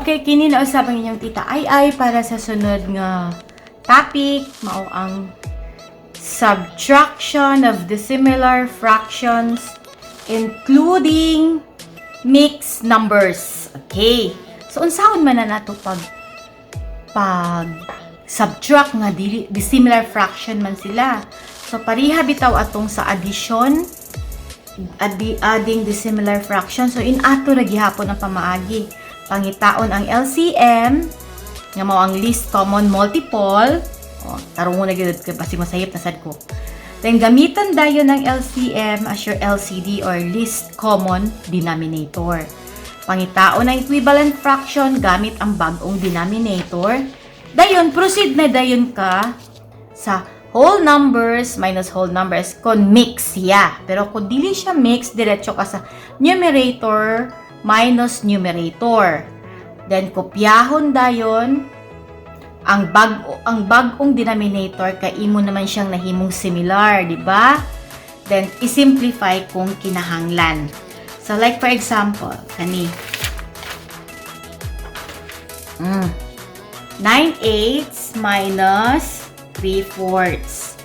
Okay, kini na usab ang inyong Tita Ai Ai para sa sunod nga topic, mao ang subtraction of dissimilar fractions including mixed numbers. Okay. So unsaon man na nato pag subtract nga dili dissimilar fraction man sila? So pareha bitaw atong sa addition, adding dissimilar fraction. So in ato ra gihapon ang pamaagi. Pangitaon ang LCM nga mao ang least common multiple. O, tarungon na gyud kay basig masayop na sad ko. Then gamitan dayon ng LCM as your LCD or least common denominator. Pangitaon ang equivalent fraction gamit ang bag-ong denominator. Dayon proceed na dayon ka sa whole numbers minus whole numbers kung mix siya. Pero kung dili siya mix, diretso ka sa numerator minus numerator. Then kopyahon dayon ang bag-ong denominator kay imo naman siyang nahimong similar, di ba? Then isimplify kung kinahanglan. So like for example, kani. 9 eighths minus 3 fourths.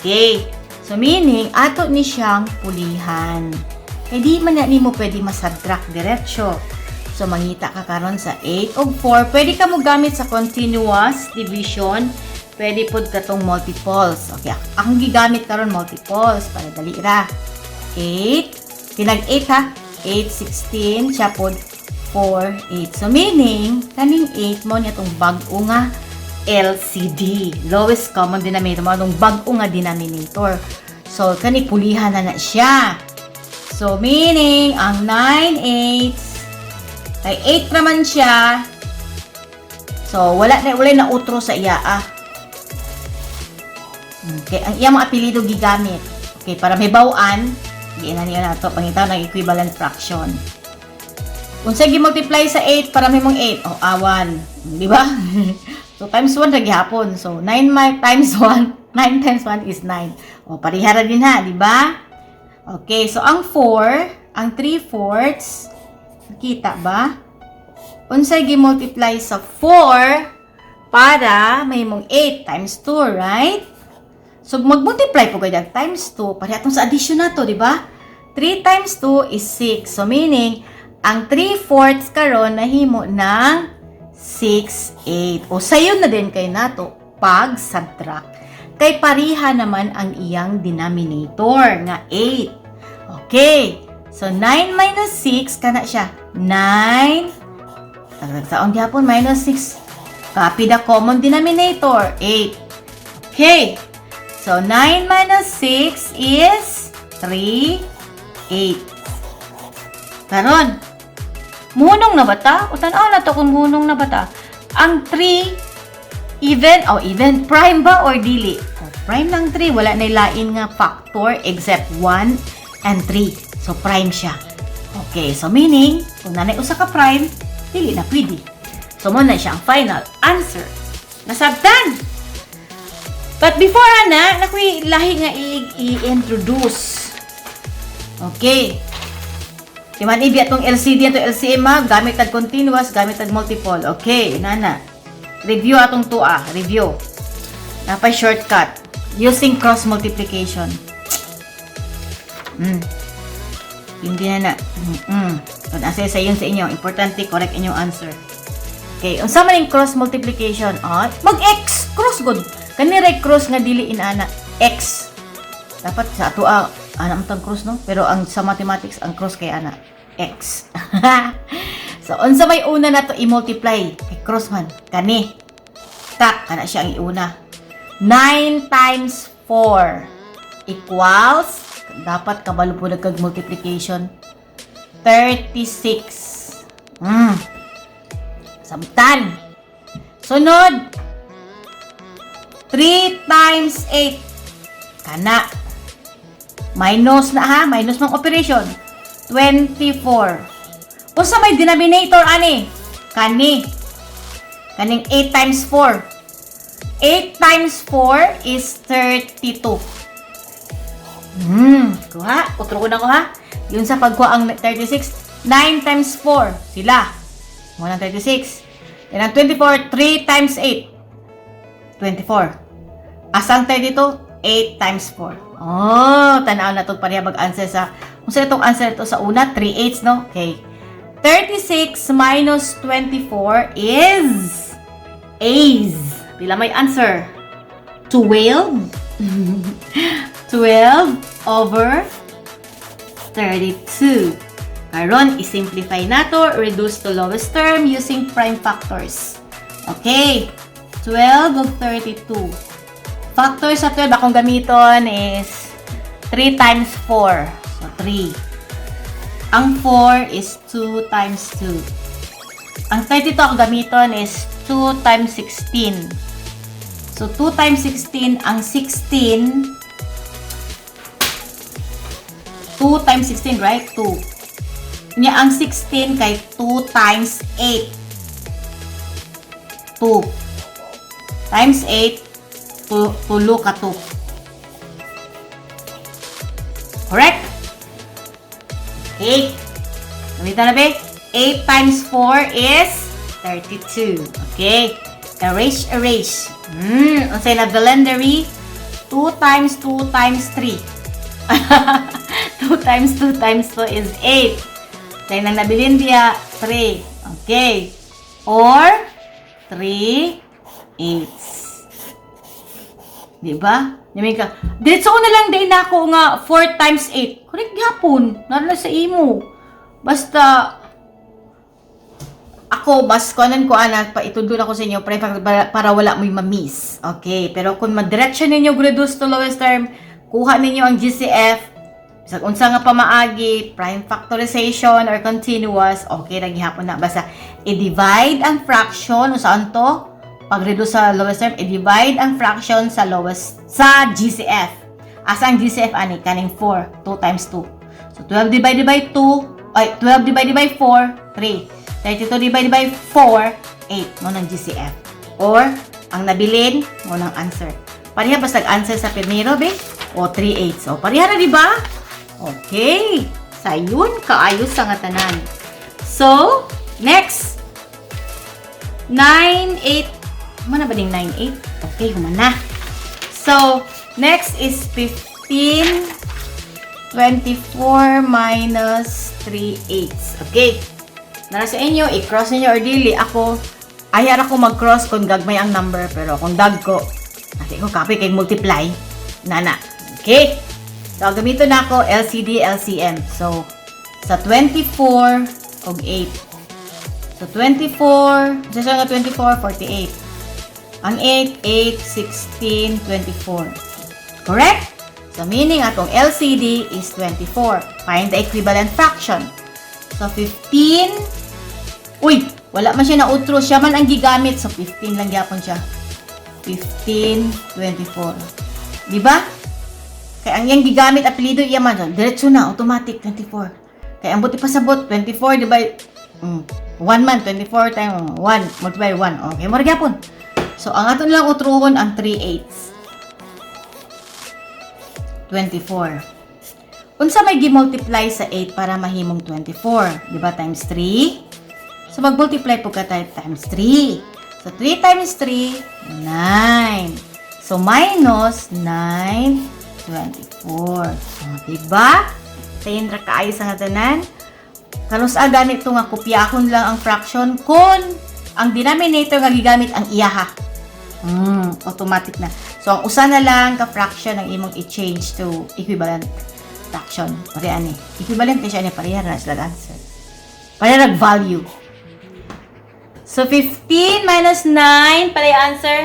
Okay. So meaning, ato ni siyang pulihan. Kay di man na nimo pwede masubtract diretso. So mangita ka karon sa 8 og 4. Pwede ka mo gamit sa continuous division. Pwede pod katong multiples. Okay, akong gigamit karon multiples para dali ra. 8. Tinag 8 ha. 8, 16, siya pod 4, 8. So meaning, kaning 8 mao niya tong bag-o nga LCD. Lowest common denominator. Mao tong bag-o nga denominator. So, kani pulihan na na siya. So, meaning, ang 9 eighths, kay 8 naman siya. So, wala na utro sa iya ah. Okay, ang iya mga apelyido gigamit. Okay, para may bawaan, di na niya nato pangitaw ng equivalent fraction. Kung sa gi-multiply sa 8 para may mong 8, oh, ah, 1. Di ba? So, times 1 ra gihapon. So, 9 times 1, 9 times 1 is 9. O, pareha ra din ha, di ba? Okay, so ang 4, ang 3 fourths, kita ba? Unsay gi-multiply sa 4 para may mong 8 times 2, right? So, mag-multiply po kayo times 2. Pareha atong sa addition na to, di ba? 3 times 2 is 6. So, meaning, ang 3 fourths karon nahimo ng 6, 8. O, sayon na din kay nato pag subtract. Kay pareha naman ang iyang denominator nga 8. Okay. So, 9 minus 6, kana siya. 9. Tagtag saon gyapon, minus 6. Copy the common denominator, 8. Okay. So, 9 minus 6 is 3, 8. Karon, muhunong na ba ta? O tanaw na to kung muhunong na ba ta? Ang 3, even, oh, even, prime ba or dili? Oh, prime lang 3. Wala na lain nga factor except 1 and 3. So, prime siya. Okay, so meaning, kung nanay usa ka prime, dili na pwede. So, mao na siya ang final answer. Nasabtan! But before ana, nakoy lahi nga i-introduce. Okay. Di man ibi atong LCD ato LCM ha, gamit tag continuous, gamit tag multiple. Okay, nana. Review atong tuwa, review. Napay shortcut using cross multiplication. Hindi na na. Kung asa sa yun sa inyo, importante correct inyong answer. Okay, unsa man yung cross multiplication? Ah, mag-x cross good. Kani ray cross nga dili inana x. Dapat sa ato ah, ana man tang cross, no? Pero ang sa mathematics, ang cross kay ana x. So unsa may una na to i-multiply? Kay cross man kani. Tak kana siya ang iuna. 9 times 4 equals, dapat kabalo po kag multiplication, 36. Samtan. Sunod. 3 times 8. Kana. Minus na ha. Minus ng operation. 24. Unsa may denominator ani? Kani. Kaning 8 times 4. 8 times 4 is 32. Kuha. Utro ko na ko ha. Yun sa pagkuha ang 36. 9 times 4. Sila. Mao nang 36. Then ang 24, 3 times 8. 24. Asa ang 32? 8 times 4. Oh, tanaw na to, pareha mag-answer sa kung sa itong answer to sa una, 3 eighths, no? Okay. 36 minus 24 is A's. Pila may answer? 12. 12 over 32. Karon, isimplify nato, reduce to lowest term using prime factors. Okay, 12 of 32. Factors sa 12 akong gamiton is 3 times 4. So, 3. Ang 4 is 2 times 2. Ang 32 akong gamiton is 2 times 16. So, 2 times 16, ang 16, 2 times 16, right? 2. Nya ang 16 kay 2 times 8. 2 times 8, tulo ka 2. Correct? Okay. Gamitan na ba? 8 times 4 is 32. Okay. Erase, erase. Unsay nabilin diri? 2 times 2 times 3. 2 times 2 times 2 is 8. Kaya nang nabilin diya, 3. Okay. Or, 3 eighths. Di ba? Yamin ka. Diretso ko na lang din ako nga 4 times 8. Correct gyapon. Nara na sa imo. Basta, ako, mas kunan ko ana, paitudlo na ko sa inyo para wala mo'y ma-miss. Okay, pero kung madiretso ninyo reduce to lowest term, kuha ninyo ang GCF, sa unsa nga pamaagi, prime factorization or continuous, okay ra gihapon na. Basta i-divide ang fraction, unsaon to? Pag-reduce sa lowest term, i-divide ang fraction sa lowest sa GCF. Asa ang GCF ani? Kaning 4, 2 times 2. So 12 divided by 2, ay, 12 divided by 4, 3. 32 divided by 4, 8. Mao nang GCF. Or, ang nabilin, mao nang answer. Pareha ba sa answer sa primero, be? O, 3 eighths. O, pareha na, di ba? Okay. Sayon, kaayos sa nga tanan. So, next. 9, 8. Humana ba ding 9, 8? Okay, humana. So, next is 15, 24 minus 3 eighths. Okay. Nara sa inyo, i-cross ninyo or dili. Ako, ayar ako mag-cross kung gagmay ang number. Pero kung dagko, ati ko kapoy kay multiply. Nana. Okay. So, gamiton na ako LCD, LCM. So, sa 24 og 8. So, 24, sa nga 24, 48. Ang 8, 8, 16, 24. Correct? So, meaning atong LCD is 24. Find the equivalent fraction. So, 15. Uy! Wala man siya na utro. Siya man ang gigamit. So, 15 lang gyapon siya. 15, 24. Di ba? Kaya ang iyang gigamit apelyido iya man. Diretso na, automatic, 24. Kaya ang buti pasabot, 24, di ba? 1 man, 24 times 1, multiply 1. Okay, mao gyapon. So, ang ato lang utruhon ang 3 eighths. 24. Unsa may gi-multiply sa 8 para mahimong 24? Di ba? Times 3. So, mag-multiply po ka tayo times 3. So, 3 times 3, 9. So, minus 9, 24. So, diba? Sayon ra kaayo sa nga tanan. Kanus-a ganito nga kopyahon lang ang fraction kung ang denominator nga gigamit ang iyaha. Automatic na. So, ang usa na lang ka fraction ang imong i-change to equivalent fraction. Pareha ni. Equivalent ni siya ni, pareha na sila answer. Pareha nag value. So, 15 minus 9, pala yung answer?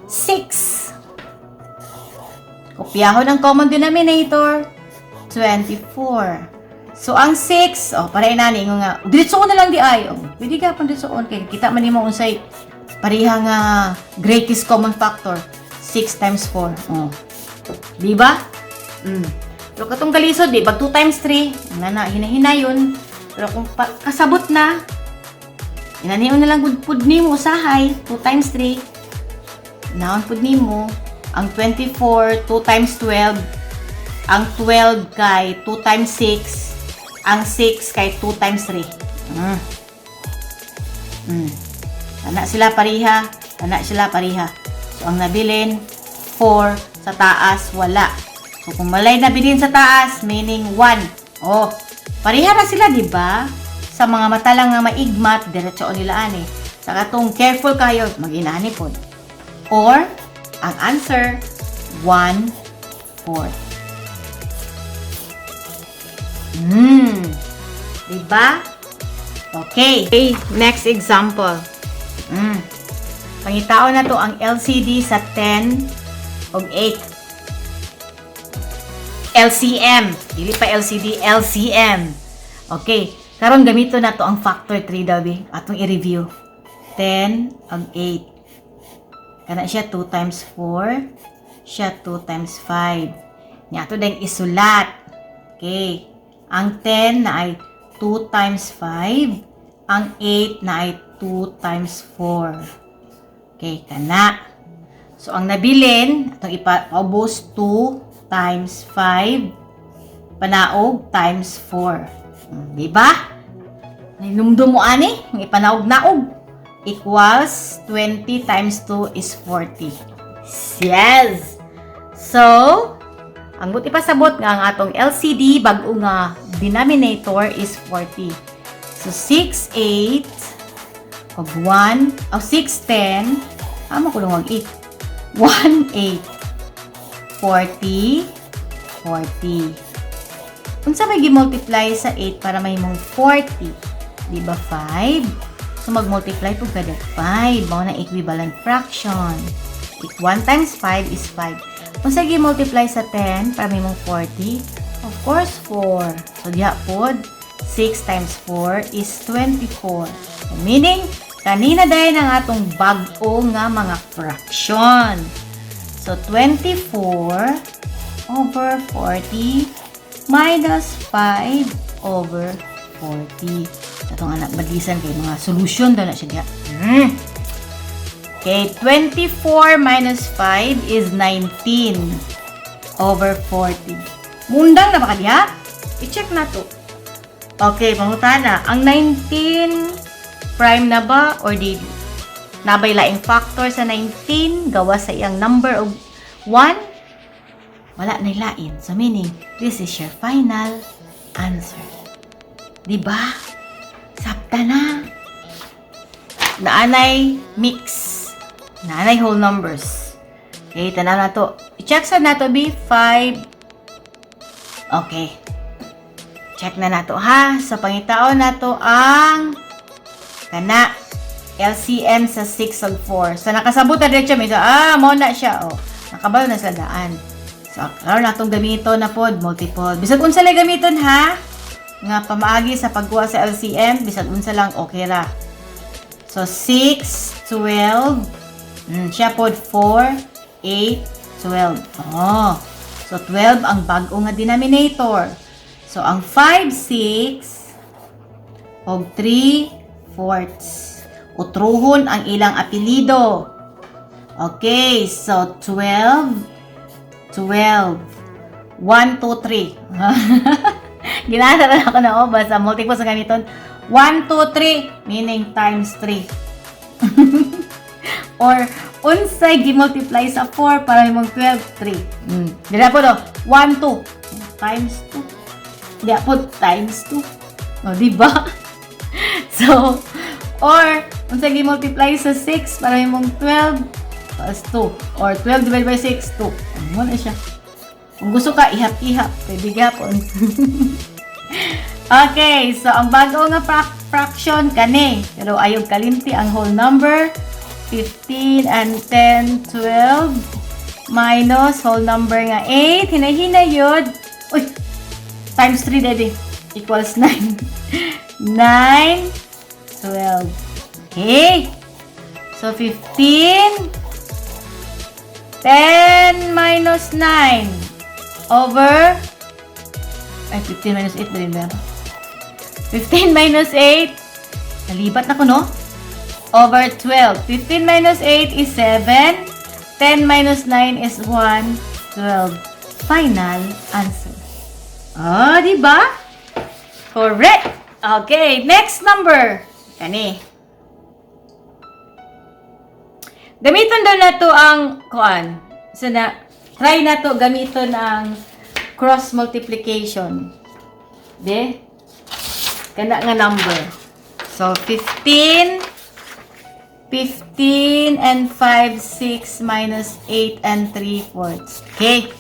6. Kopyahon ang common denominator, 24. So, ang 6, oh, pareha na ni, nga, diretso ko na lang di ay. Oh, pwede ka pang diretso on, kay kita man nimo unsay pareha nga greatest common factor, 6 times 4. Oh. Di ba? Pero katong kalisod, di, pag 2 times 3, na na, hinahina yun. Pero kung kasabot na, inanion na lang gud pud nimo usahay, 2 times 3, naon pud nimo, ang 24, 2 times 12, ang 12 kay 2 times 6, ang 6 kay 2 times 3. Ana sila pariha, ana sila pariha. So ang nabilin 4, sa taas wala. So kung walay nabilin sa taas, meaning 1. Oh, pareha na sila, di ba? Sa mga mata lang nga maigmat, diretso nila ani. Sa katong careful kayo, mag-inani pod. Or ang answer, 1 fourth. Diba? Okay. Okay, next example. Pangitaon na to ang LCD sa 10 ug 8. LCM. Dili pa LCD, LCM. Okay. Karon gamito na to ang factor 3 daw bi. Atong i-review. 10 ug 8. Kana siya 2 times 4, siya 2 times 5. Nya ato dayong isulat. Okay. Ang 10 naay 2 times 5. Ang 8 naay 2 times 4. Okay, kana. So, ang nabilin, atong ipaubos, 2 times 5, panaog times 4. Di ba? Nahinumdum mo ani, ang ipanaog-naog. Equals 20 times 2 is 40. Yes! So, ang buot ipasabot nga ang atong LCD bag-o nga denominator is 40. So, 6, 8, og 1, o 6, 10, amo ko lang 8. 1, 8. 40, 40. Unsa may gi-multiply sa 8 para mahimong 40? Di ba 5? So mag-multiply pud ka 5. Mao na equivalent fraction. 1 times 5 is 5. Unsa gi-multiply sa 10 para mahimong 40? Of course, 4. So diha pod, 6 times 4 is 24. So, meaning, kanina dayon ang atong bag-o nga mga fraction. So, 24 over 40 minus 5 over 40. Sa atong anak badisan kay mga solution daw na siya diha. Okay, 24 minus 5 is 19 over 40. Mundang na ba ka diha? I-check na to. Okay, pangutana. Ang 19, prime na ba or dili? Naa bay laing factor sa 19 gawas sa iyang number og 1? Wala na lain. So meaning, this is your final answer. Diba? Sabta na. Naanay mix. Naanay whole numbers. Okay, tanaw na to. I-check sa nato B, 5. Okay. Check na nato ha. Sa pangitaon nato ang kana LCM sa 6 ug 4. So nakasabot na diretso may mo na siya, oh. Nakabalo na sa daan. So karon natong gamiton na pod multiple. Bisag unsa lang gamiton ha nga pamaagi sa pagkuha sa LCM, bisag unsa lang, okay ra. So 6, 12, siya pod 4, 8, 12. Oh. So 12 ang bag-o nga denominator. So ang 5, 6 og 3 fourths. Utruhon ang ilang apelido. Okay, so 12, 12, 1, 2, 3. Ginasa na ako na, oh, basta multiple sa gamiton. 1, 2, 3, meaning times 3. Or, unsay gi-multiply sa 4 para imong 12, 3. Dira po do, 1, 2, times 2. Diya po, times 2. O, di ba? So, or, unsay gi-multiply sa 6 para imong 12 plus 2. Or 12 divided by 6, 2. Ano na siya? Kung gusto ka, ihap-ihap. Pwede gapon. Okay, so ang bago nga fraction kani. Pero ayaw kalimti ang whole number. 15 and 10, 12 minus whole number nga 8. Hinay-hinay yun. Uy, times 3 daddy. Equals 9. 9, 12. Okay. So, 15, 10 minus 9 over, ay, 15 minus 8 ba rin ba? 15 minus 8, nalibat na ko, no? Over 12. 15 minus 8 is 7. 10 minus 9 is 1. 12. Final answer. Ah, di ba? Correct! Okay, next number. Kani. Gamiton daw nato ang kuan. So na try nato gamiton ang cross multiplication. De? Kana nga number. So 15, 15 and 5, 6 minus 8 and 3/4. Okay.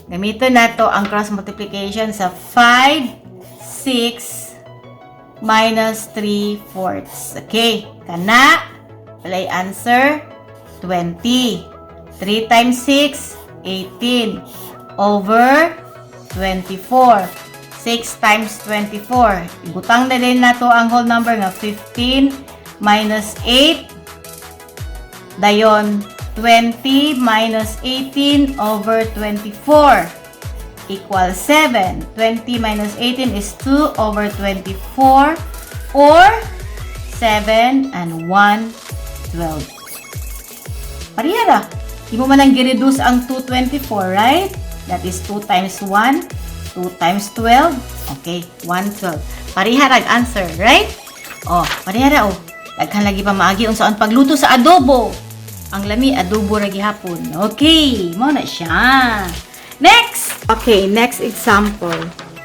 Gamiton nato ang cross multiplication sa 5, 6 minus 3/4. Okay. Kana, walay answer, 20. 3 times 6, 18. Over 24. 6 times 24. Ibutang na din nato ang whole number nga 15 minus 8. Dayon, 20 minus 18 over 24 equals 7. 20 minus 18 is 2 over 24 or 7 and 1, 12. Pareha ra. Imo man ang gi-reduce ang 224, right? That is 2 times 1, 2 times 12. Okay, 1, 12. Pareha rag answer, right? Oh, pareha ra oh. Daghan lagi pa maagi unsaon pagluto sa adobo. Ang lami, adobo ra gihapon. Okay, mao na siya. Next. Okay, next example.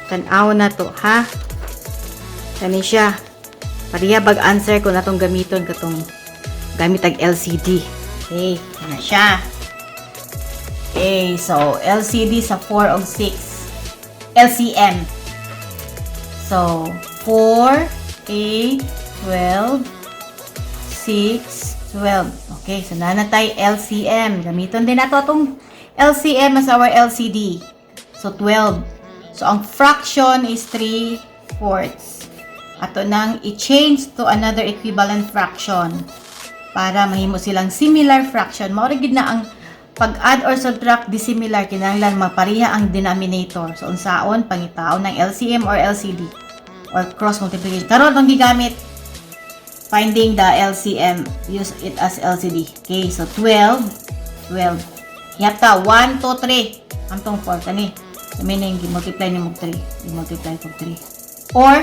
Tan-aw na to, ha? Kani siya. Pareha bag answer ko na tong gamiton katong gamit ang LCD. Okay, na siya. Okay, so LCD sa 4 og 6. LCM. So, 4, 8, 12, 6, 12. Okay, so naa na tay LCM. Gamiton din nato atong LCM as our LCD. So, 12. So, ang fraction is 3/4. Ato nang i-change to another equivalent fraction para mahimo silang similar fraction. Mao ra gid na ang pag-add or subtract dissimilar, kinahanglan mapareha ang denominator. So unsaon pangitaon ng LCM or LCD or cross multiplication. Karon ang gigamit finding the LCM, use it as LCD. Okay, so 12, 12. Hiyap ta 1, 2, 3. Antong 4 kani. So meaning gi-multiply nimo 3, gi-multiply og 3. Or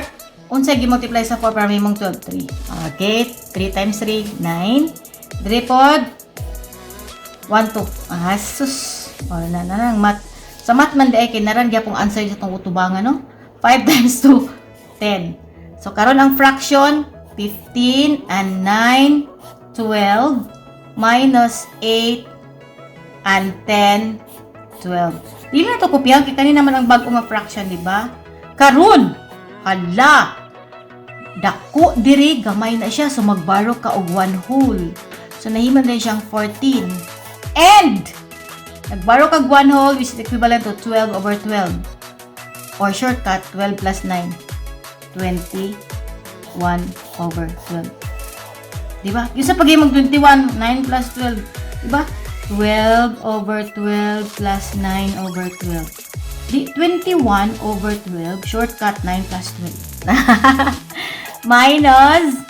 unsa gi-multiply sa 4 para mahimong 12? 3. Okay, 3 times 3, 9. Diri pod 1, 2. Ah, sus. O, na na nang math. Sa math man diay kay naran gyapong answer sa tong utubangan, no? 5 times 2, 10. So karon ang fraction 15 and 9, 12 minus 8 and 10, 12. Dili na to kopyahan kay kanina man ang bag-o nga fraction, di ba? Karon, hala, dako diri, gamay na siya, so magbaro ka og one whole. So nahimo din siyang 14. And nagbaro kag one whole, which is equivalent to 12 over 12. Or shortcut, 12 plus 9, 21 over 12. Di ba? Yung sa pag mag 21, 9 plus 12. Di ba? 12 over 12 plus 9 over 12. Di, 21 over 12, shortcut 9 plus 12. Minus,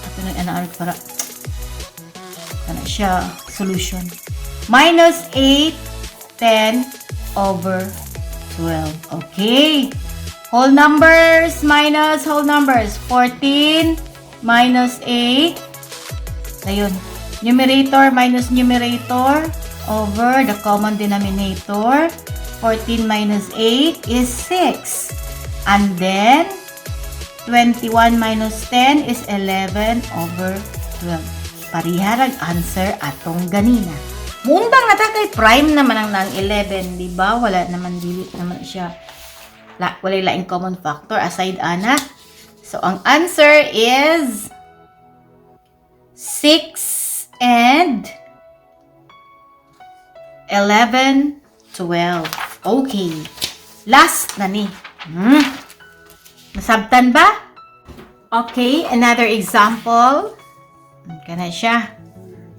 ito na ano para, ano siya, solution. Minus 8, 10 over 12. Okay. Whole numbers minus whole numbers. 14 minus 8. Ayun. Numerator minus numerator over the common denominator. 14 minus 8 is 6. And then, 21 minus 10 is 11 over 12. Pareha rag answer atong ganina. Mundang na ta kay prime naman ang nang 11, di ba? Wala naman, dili naman siya. Walay laing common factor aside ana. So, ang answer is 6 and 11, 12. Okay. Last na ni. Nasabtan ba? Okay, another example. Kana siya.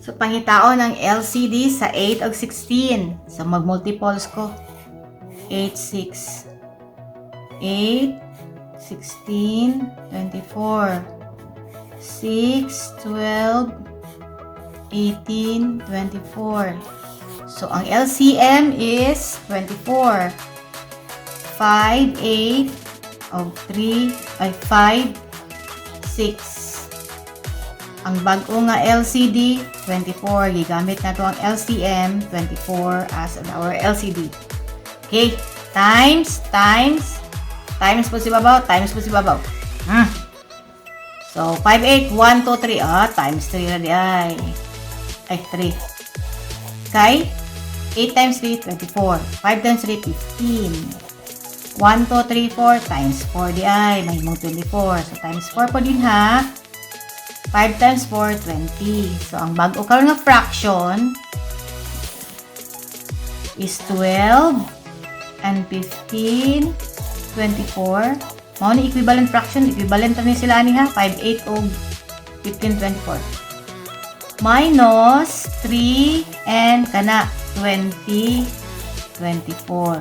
So, pangitaon ang LCD sa 8 og 16. So, mag-multiples ko. 8, 6. 8, 16, 24. 6, 12, 18, 24. So, ang LCM is 24. 5, 8, of 3 ay 5, 6. Ang bag-o nga LCD, 24. Gigamit nato ang LCM 24 as our LCD. Okay, times, times, times po si babaw, times po si babaw. So, 5, 8, 1, 2, 3. Ah, times 3 na di ay. Ay, 3. Kay, 8 times 3, 24. 5 times 3, 15. 1, 2, 3, 4 times 4 di ay. May mong 24. So, times 4 po din ha. 5 times 4, 20. So, ang bag-o karon nga fraction is 12 and 15, 24. Mao ni equivalent fraction. Equivalent ni sila ani ha. 5, 8 og 15, 24. Minus 3 and kana 20, 24.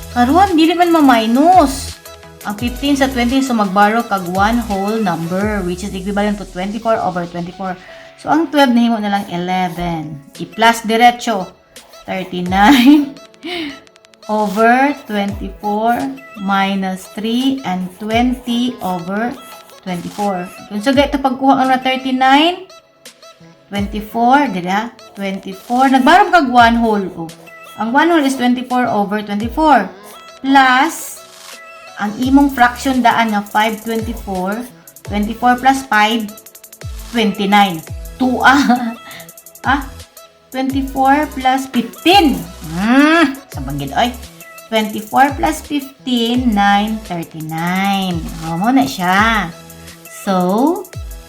Karon, dili man ma-minus ang 15 sa 20, so magborrow kag one whole number, which is equivalent to 24 over 24. So, ang 12 nahimo na lang 11. I-plus diretso. 39 over 24 minus 3 and 20 over 24. Kung so, ito pagkuha ang 39, 24, di ba? 24. Nagborrow kag 1 whole. Oh. Ang 1 whole is 24 over 24. Plus, ang imong fraction daan nga 524, 24 plus 5, 29. 2 ah. Ah, 24 plus 15. Sa banggid ay. 24 plus 15, 9, 39. Oh, mao na siya. So,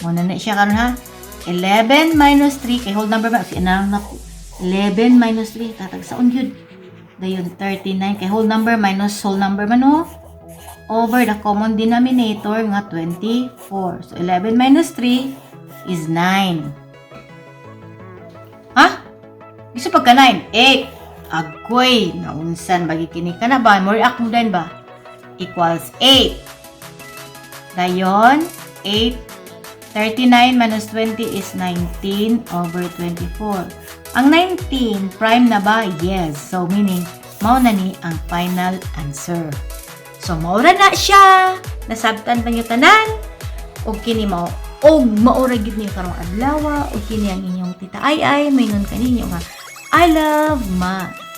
mao na na siya karon ha. 11 minus 3, kay whole number ba? Si na 11 minus 3, tatagsaon yun. Dayon 39, kay whole number minus whole number man oh. Over the common denominator nga 24. So, 11 minus 3 is 9. Ha? Gusto pagka 9? 8. Agoy, naunsan bagi kini ka na ba? Mo react mo din ba? Equals 8. Dayon, 8. 39 minus 20 is 19 over 24. Ang 19, prime na ba? Yes. So, meaning, mao na ni ang final answer. So, mao ra na siya. Nasabtan ba niyo tanan? Og kini mao og maura gyud niyo karong adlaw, og kini ang inyong Tita Ay Ay, maingon kaninyo nga I love math.